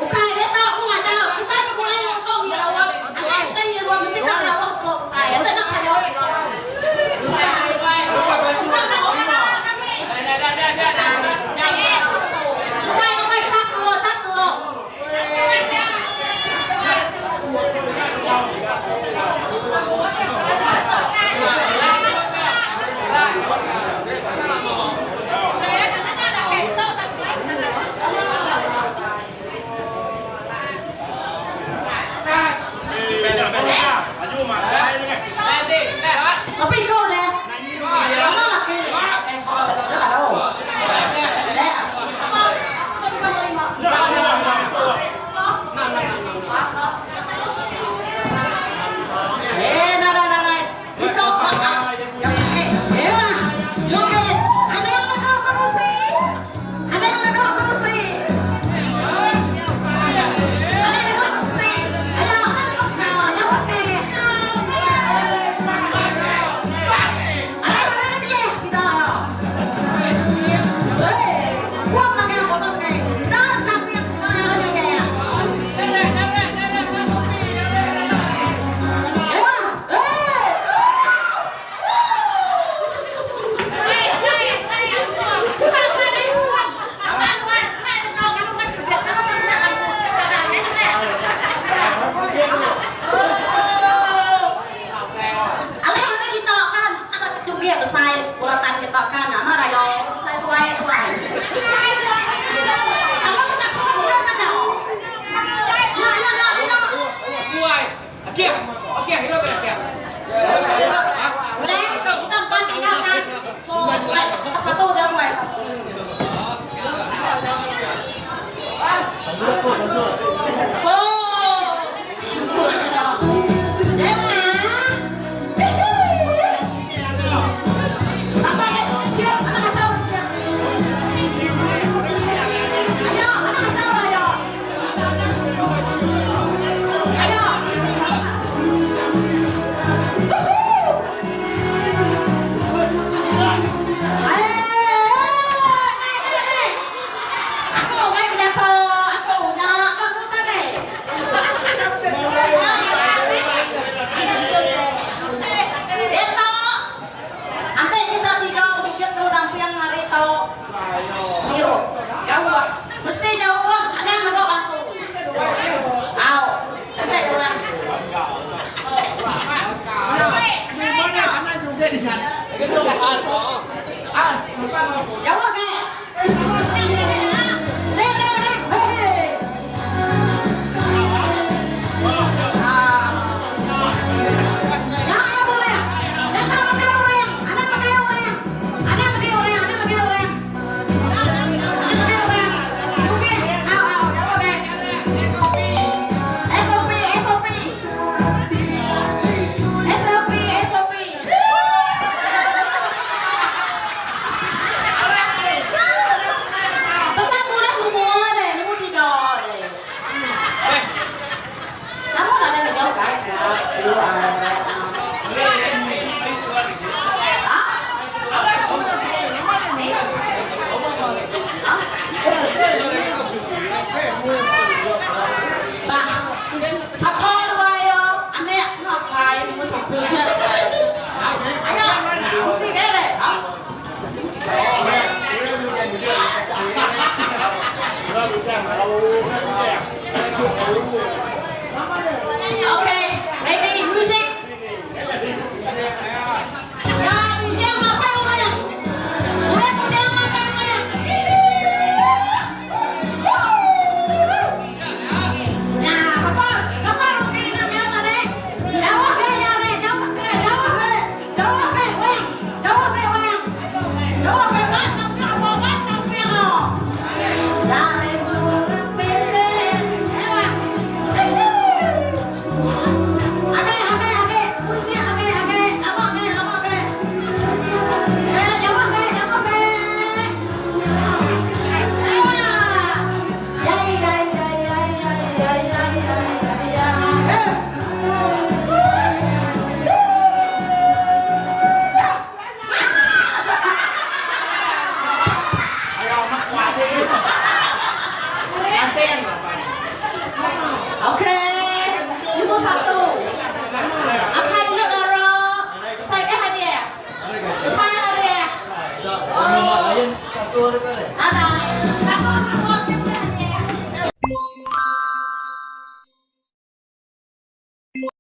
Ukai diatu aku ngajar kitai begulai nguntung iya rauh angai kitai ngirup mesti ka rauh ko utai enti enda sayau Ukai ukai cas dulu cas dulu. Tapi kau leh, nama laki leh, eh kau tak ada ada. Leh, apa? Apa lima? Eh, nah, nah, nah, nah. Ikaw pa ka. Eh, Lugit. Ano yung nagawa kerusi? Ano yung nagawa kerusi? Ano yung nagawa kerusi? Ayo. Nah, yang penting eh. Ano yung nagawa sida ayo. Eh, buang lagi ang botol kay. Dan nak yang yang yang Ayo. Eh. Alih alih kita kan ada joget besai bulatan kita kan nama rayo besai tuai tuai. Kalau kita kurang kan dah. Ya ya ya ya. Buai. Okey. Okey, hidup ya. Boleh kita empat tinggal kan. So satu dia mulai satu. Oh, syukur dah. Ya. Sama ni, cium, anak kacau, cium. Ayo, anak kacau lah, ayo. Ayo. Eh, naik, naik, naik. Aku ngai pidato, aku nak aku tadi. Itu, ante kita tiga bukit kalau dampiang hari tau biru, jauh ah, mesti jauh ah, ada yang negok aku. Aw, sentai orang. Jauh ke? Leh, leh, leh, hei. Ah. Ya, ya boleh. Datang pakai orang. Ada pakai orang. Ada pakai orang, ada pakai orang. Ada pakai orang. Oke, au au, jauh ke? SOP, SOP. SOP, SOP. Banting. Okey. Lumur satu. Apai indu dara besai deh hadiah. Besai hadiah. Oh. Ada.